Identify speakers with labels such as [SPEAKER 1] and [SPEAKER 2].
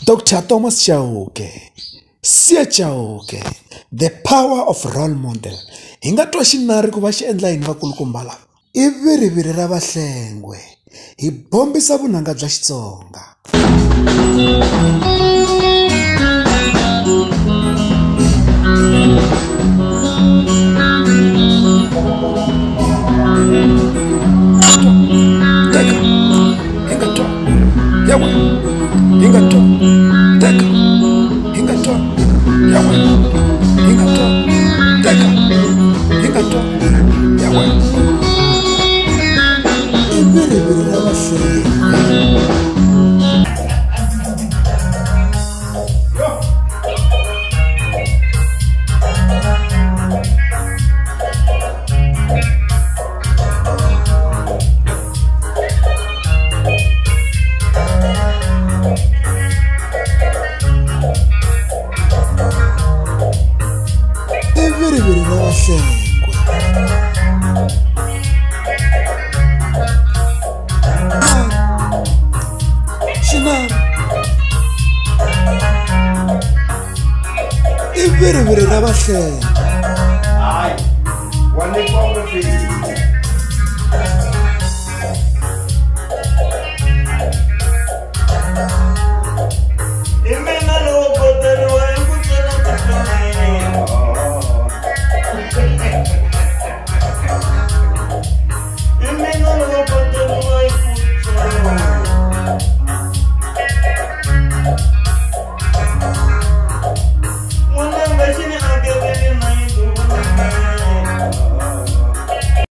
[SPEAKER 1] Dr Thomas Chauke Siya Chauke the power of role model hi nga twa xinari ku va xi endla yini vakulukumba lava i viriviri ra vahlengwe hi bombisa vunanga bya Xitsonga. Teka hi nga twa ya wena hi nga twa teka hi nga twa ya wena hi nga twa teka hi nga twa ya wena i viriviri ra vahlengwe. I viriviri ra vahlengwe. Xinari i viriviri ra vahlengwe.
[SPEAKER 2] Hayi, wa nyikiwa ku ri fiki.